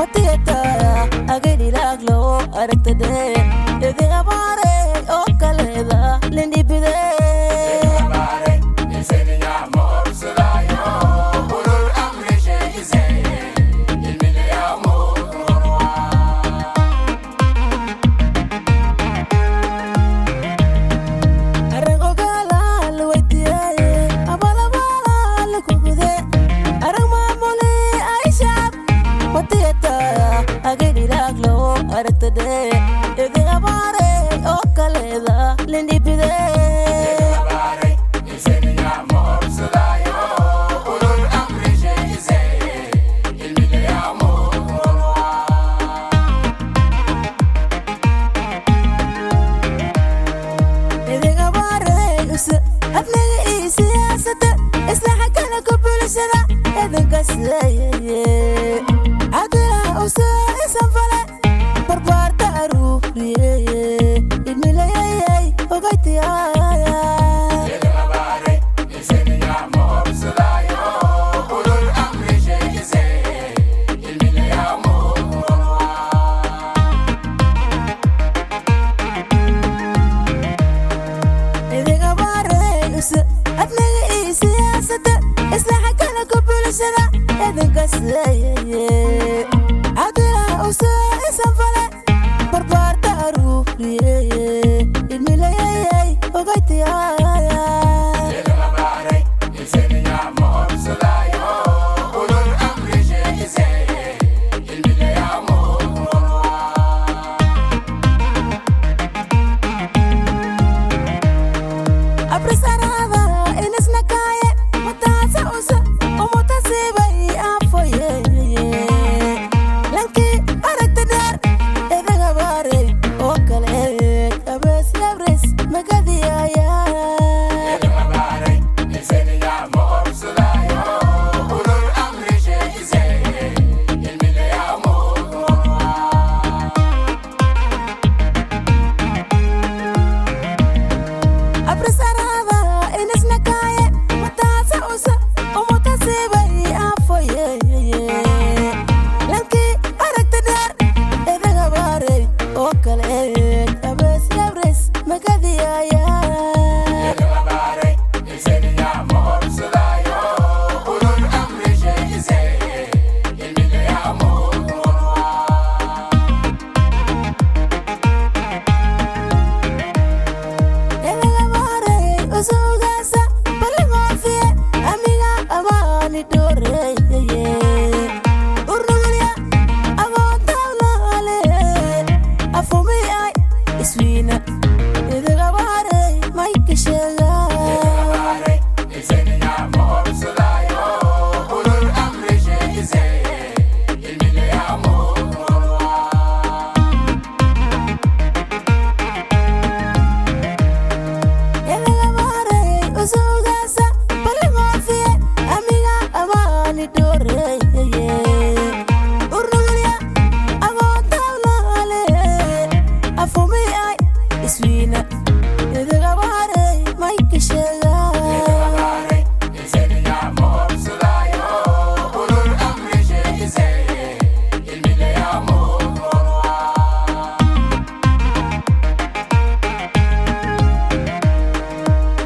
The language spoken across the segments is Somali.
Matiyata agani laglo aragtade idin abaare oo kaleeda lindhibide. Arag ogaala la weydiiyay abalabala la kugude arag maamule ay shacab matiyata agani laglo aragtade idin abaare oo kaleeda lindhibide. Idin abaare use afnaga iyo siyaasada isla xagana ku bulshada idinka siiyay cadila use isan fale barbaarta aruuriyey ilmilayay ogaytiyaya. Idin abaare use afnaga iyo siyaasada isla xagana ku bulshada idinka siiyay cadila use isan fale barbaarta aruuriyey ilmilayay ogaytiyaya. Abrisarada inisnakaye mataasa usa umutasibay afoye lanki aragta dheer idin abaarey oo kale abees yabris magadiyaya. Abrisarada inisnakaye mataasa usa umutasibay afoye lanki aragta dheer idin abaarey oo kale abees yabris magadiyaya. Idin abaarey usugaasa balingoofiye amiga amaani dhooreye urnugulya agoontawnale afumi ay iswiina idin abaarey mayka sheega. Idin abaarey usugaasa balingoofiye amiga amaani dhooreye urnugulya agoontawnale afumi ay iswiina idin abaarey mayka sheega.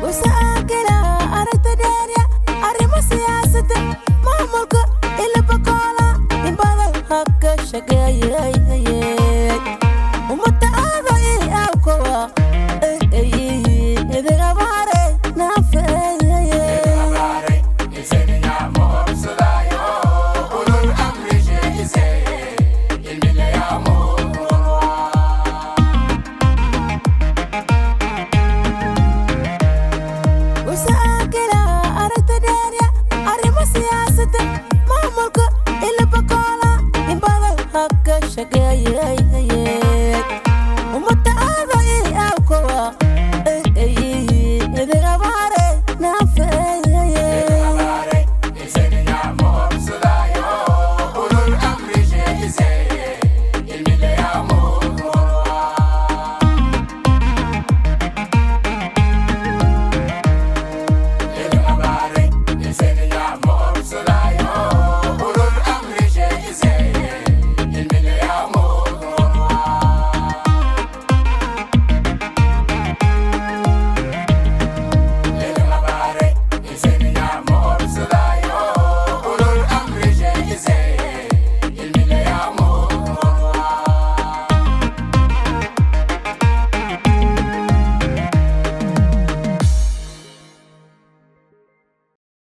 Usaakila aragta dheerya arrimo siyaasada maamulka ilabakoola in badan haka shaqeeyay ummada aada i awkowa idin abaare naafeeyay. Usaakila aragta dheerya arrimo siyaasada maamulka ilabakoola in badan haka shaqeeyay.